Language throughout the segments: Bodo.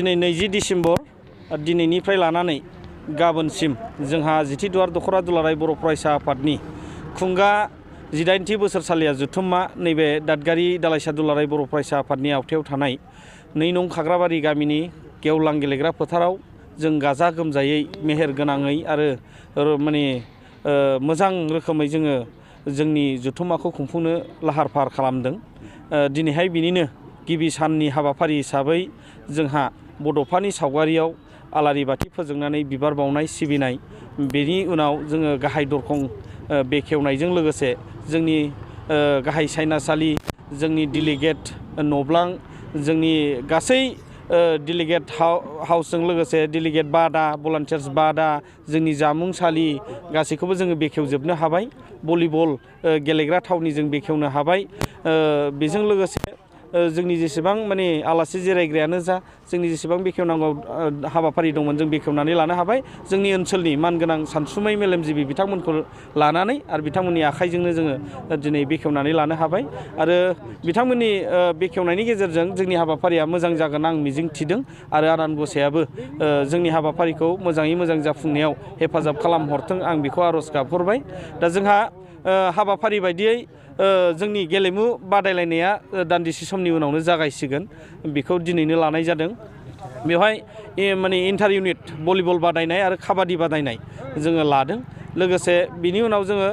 दिनै 20 डिसेम्बर दिनैनिफ्राय लानानै गाबोनसिम जोंहा जिथि दुवार दख'रा दुलाराय बर' फरायसा आफादनि खुंगा 18थि बोसोरसालिया जुथुम्मा नैबे दादगारि दालाइसा दुलाराय बर' फरायसा आफादनि आवथायाव थानाय 2 नं खाग्राबारि गामिनि गेवलां गेलेग्रा फोथाराव जों गाजा गोमजायै मेहेर गोनाङै आरो माने मोजां रोखोमै जोङो जोंनि जुथुम्माखौ खुंफुंनो लाहार फाहार खालामदों। दिनैहाय बिनिनो गिबि साननि हाबाफारि हिसाबै जोंहा बड'फानि सावगारियाव आलारि बाथि फोजोंनानै बिबार बावनाय सिबिनाय, बेनि उनाव जोङो गाहाय दरखं बेखेवनायजों लोगोसे जोंनि गाहाय सायनासालि, जोंनि डेलिगेट न'ब्लां, जोंनि गासै डेलिगेट हाउसजों लोगोसे डेलिगेट बादा, भलान्टियार्स बादा, जोंनि जामुंसालि गासैखौबो जोङो बेखेवजोबनो हाबाय। भलिबल गेलेग्रा थावनि जों बेखेवनो हाबाय। बेजों लोगोसे जोंनि जेसेबां माने आलासि जिरायग्रायानो जा, जोंनि जेसेबां बेखेवनांगौ हाबाफारि दंमोन जों बेखेवनानै लानो हाबाय। जोंनि ओनसोलनि मानगोनां सानसुमै मेलेमजिबि बिथांमोनखौ लानानै आरो बिथांमोननि आखाइजोंनो जोङो दिनै बेखेवनानै लानो हाबाय। आरो बिथांमोननि बेखेवनायनि गेजेरजों जोंनि हाबाफारिया मोजां जागोन आं मिजिं थिदों आरो आनान गसायाबो जोंनि हाबाफारिखौ मोजाङै मोजां जाफुंनायाव हेफाजाब खालामहरथों आं बेखौ आर'ज गाबहरबाय। दा जोंहा हाबाफारि बायदियै जोंनि गेलेमु बादायलायनाया दान्दिसे समनि उनावनो जागायसिगोन, बेखौ दिनैनो लानाय जादों। बेवहाय माने इन्टार इउनिट भलिबल बादायनाय आरो काबादि बादायनाय जोङो लादों। लोगोसे बिनि उनाव जोङो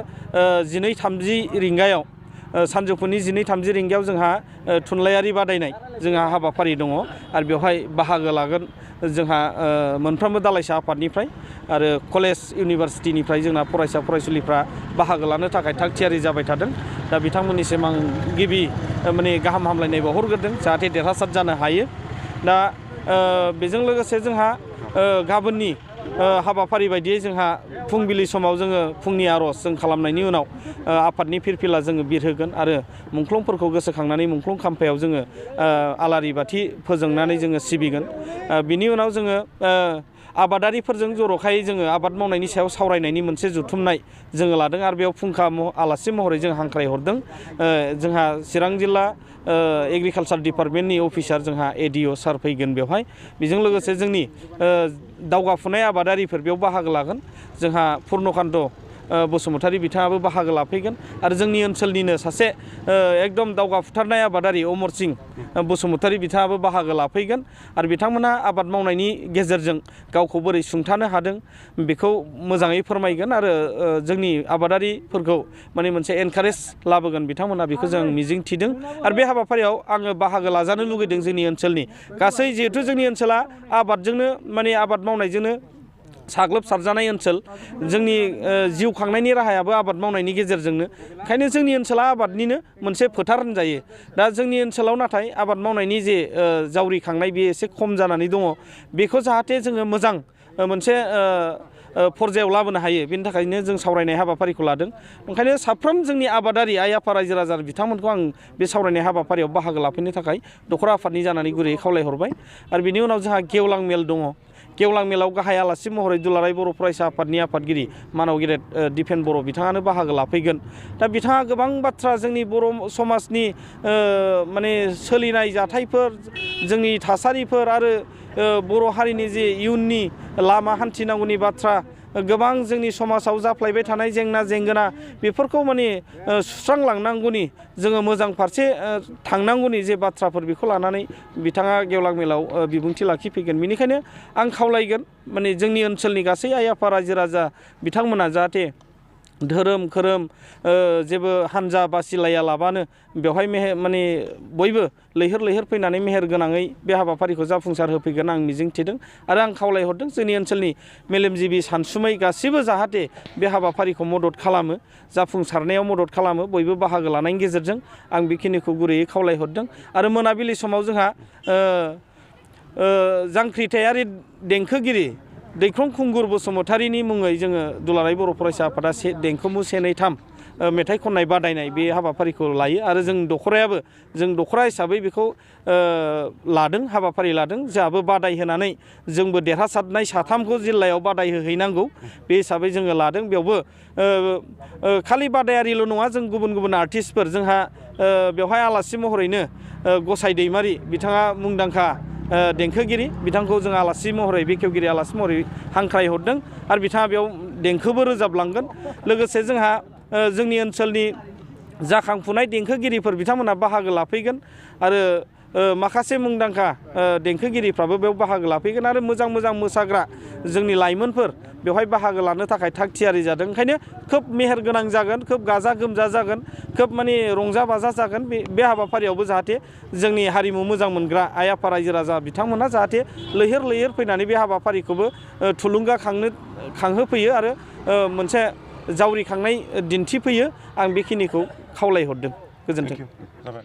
12:30 रिंगायाव सानजौफुनि 12:30 रिंगायाव जोंहा थुनलाइयारि बादायनाय जोंहा हाबाफारि दङ आरो बेवहाय बाहागो लागोन जोंहा मोनफ्रोमबो दालाइसा आफादनिफ्राय आरो कलेज इउनिभारसिटिनिफ्राय जोंना फरायसा फरायसुलिफ्रा बाहागो लानो थाखाय थाग थियारि जाबाय थादों। दा बिथांमोननिसिम आं गिबि माने गाहाम हामलायनाय बावहरग्रोदों जाहाथे देरहासार जानो हायो। दा बेजों लोगोसे जोंहा गाबोननि हाबाफारि बायदियै जोंहा फुंबिलि समाव जोङो फुंनि आर'ज जों खालामनायनि उनाव आफादनि फिरफिला जोङो बिरहोगोन आरो मुंख्लंफोरखौ गोसोखांनानै मुंख्लं खाम्फायाव जोङो आलारि बाथि फोजोंनानै जोङो सिबिगोन। बिनि उनाव जोङो आबादारिफोरजों जर'खायै जोङो आबाद मावनायनि सायाव सावरायनायनि मोनसे जुथुमनाय जोङो लादों आरो बेयाव फुंखा आलासि महरै जों हांख्रायहरदों। जोंहा चिरां जिल्ला एग्रिकालसार डिपार्टमेन्टनि अफिसार जोंहा एडिअ सार फैगोन बेवहाय। बेजों लोगोसे जोंनि दावगाफुनाय आबादारिफोर बेयाव बाहागो लागोन। जोंहा पुर्नकान्त बसुमतारी बिथाङाबो बाहागो लाफैगोन आरो जोंनि ओनसोलनिनो सासे एकदम दावगाफुथारनाय आबादारि अमरस बसुमतारी बिथाङाबो बाहागो लाफैगोन आरो बिथांमोना आबाद मावनायनि गेजेरजों गावखौ बोरै सुंथानो हादों बेखौ मोजाङै फोरमायगोन आरो जोंनि आबादारिफोरखौ माने मोनसे एनकारेज लाबोगोन बिथांमोना, बेखौ जों मिजिं थिदों। आरो बे हाबाफारियाव आङो बाहागो लाजानो लुगैदों जोंनि ओनसोलनि गासै, जिहेथु जोंनि ओनसोला आबादजोंनो माने आबाद मावनायजोंनो साग्लोबसारजानाय ओनसोल, जोंनि जिउ खांनायनि राहायाबो आबाद मावनायनि गेजेरजोंनो, ओंखायनो जोंनि ओनसोला आबादनिनो मोनसे फोथार होनजायो। दा जोंनि ओनसोलाव नाथाय आबाद मावनायनि जे जावरिखांनाय बेयो एसे खम जानानै दङ। बेखौ जाहाथे जोङो मोजां मोनसे पर्यायाव लाबोनो हायो, बेनि थाखायनो जों सावरायनाय हाबाफारिखौ लादों। ओंखायनो साफ्रोम जोंनि आबादारि आइ आफा रायजो राजा बिथांमोनखौ आं बे सावरायनाय हाबाफारियाव बाहागो लाफैनो थाखाय दख'रा आफादनि जानानै गुरैयै खावलायहरबाय। आरो बिनि उनाव जोंहा गेवलां मेल दङ। गेवलां मेलाव गाहाय आलासि महरै दुलाराय बर' फरायसा आफादनि आफादगिरि मानाव गेदेर दिपेन बर' बिथाङानो बाहागो लाफैगोन। दा बिथाङा गोबां बाथ्रा जोंनि बर' समाजनि माने सोलिनाय जाथायफोर, जोंनि थासारिफोर आरो बर' हारिनि जे इयुननि लामा हान्थिनांगौनि बाथ्रा, गोबां जोंनि समाजाव जाफ्लायबाय थानाय जेंना जेंगोना बेफोरखौ माने सुस्रांलांनांगौनि, जोङो मोजां फारसे थांनांगौनि जे बाथ्राफोर बेखौ लानानै बिथाङा गेवलां मेलाव बिबुंथि लाखिफैगोन। बेनिखायनो आं खावलायगोन माने जोंनि ओनसोलनि गासै आइ आफा रायजो राजा बिथांमोना जाहाथे धोरोम खोरोम जेबो हानजा बासिलाया लाबानो बेवहाय माने बयबो लैहोर लैहोर फैनानै मेहेर गोनाङै बे हाबाफारिखौ जाफुंसार होफैगोन आं मिजिं थिदों। आरो आं खावलायहरदों जोंनि ओनसोलनि मेलेमजिबि सानसुमै गासैबो जाहाथे बे हाबाफारिखौ मदद खालामो, जाफुंसारनायाव मदद खालामो, बयबो बाहागो लानायनि गेजेरजों आं बेखिनिखौ गुरैयै खावलायहरदों। आरो मोनाबिलि समाव जोंहा जांख्रिथायारि देंखोगिरि दैख्रं खुंगुर बसुमतारीनि मुङै जोङो दुलाराय बर' फरायसा आफादा देंखोमु 1, 2, 3 मेथाइ खननाय बादायनाय बे हाबाफारिखौ लायो आरो जों दख'रायाबो जों दख'रा हिसाबै बेखौ लादों, हाबाफारि लादों। जोंहाबो बादाय होनानै जोंबो देरहासारनाय 3खौ जिल्लायाव बादाय होहैनांगौ, बे हिसाबै जोङो लादों। बेयावबो खालि बादायारिल' नङा, जों गुबुन गुबुन आर्टिस्टफोर जोंहा बेवहाय आलासि महरैनो गसाइ दैमारि बिथाङा मुंदांखा देंखोगिरि बिथांखौ जों आलासि महरै बेखेवगिरि आलासि महरै हांख्राय हरदों आरो बिथाङा बेयाव देंखोबो रोजाबलांगोन लोगोसे जोंहा जोंनि ओनसोलनि जाखांफुनाय देंखोगिरिफोर बिथांमोना बाहागो लाफैगोन आरो माखासे मुंदांखा देंखोगिरिफ्राबो बेयाव बाहागो लाफैगोन आरो मोजां मोजां मोसाग्रा जोंनि लाइमोनफोर बेवहाय बाहागो लानो थाखाय थाग थियारि जादों ओंखायनो खोब मेहेर गोनां जागोन खोब गाजा गोमजा जागोन खोब माने रंजा बाजा जागोन बे हाबाफारियावबो जाहाथे जोंनि हारिमु मोजां मोनग्रा आइ आफा रायजो राजा बिथांमोना जाहाथे लैहोर लैहोर फैनानै बे हाबाफारिखौबो थुलुंगाखांहोफैयो आरो मोनसे जावरिखांनाय दिन्थिफैयो आं बेखिनिखौ खावलायहरदों गोजोन्थों।